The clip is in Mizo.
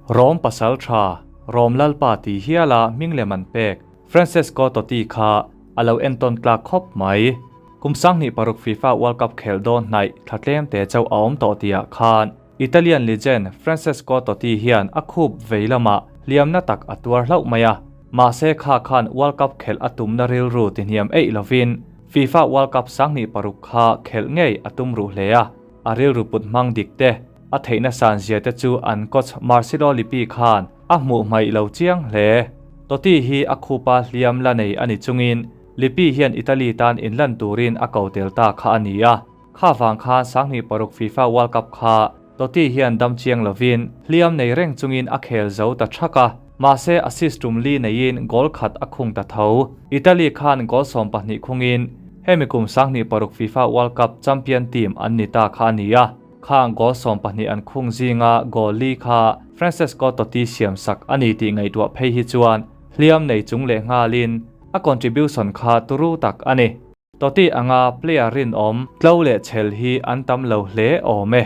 Rom pasal tha, Rom lalpa ti hiala hming lem an pek Francesco Totti kha a lo entawn tlak khawp mai. Kum 26 FIFA World Cup khelh dawn hnaih thla tlem te chauh a awm tawh tihah khan Italian legend Francesco Totti hian a khup vei lamah hliamna tak a tuar hlauh mai a. Mahse kha khan World Cup khelh a tumna rilru tihniam eih lovin FIFA World Cup 26 kha khelh ngei a tum ruh hle a. A rilru put hmang dik te, a theihna san zia te chu an coach Marcelo Lippi khan a hmuh hmaih lo chiang hle. Totti hi a khupa hliam la nei a ni chungin Lippi hian Italy tan inlan turin a ko tel ta kha a ni a. Kha vang khan 26 FIFA World Cup kha Totti hian dam chiang lovin hliam nei reng chungin a khel zo ta thak a. Mahse assist tum li neiin goal khat a khung ta tho. Italy khan goal 12 khungin hemi kum 26 FIFA World Cup champion team an ni ta kha a ni a. Khang goal 12 an khung zinga goal li kha Francesco Totti siam sak a ni tih ngaihtuah phei hi chuan hliam nei chung leh nghalin a contribution kha turu tak a ni. Totti anga player rinawm tlo leh chhel hi an tam lo hle awm e.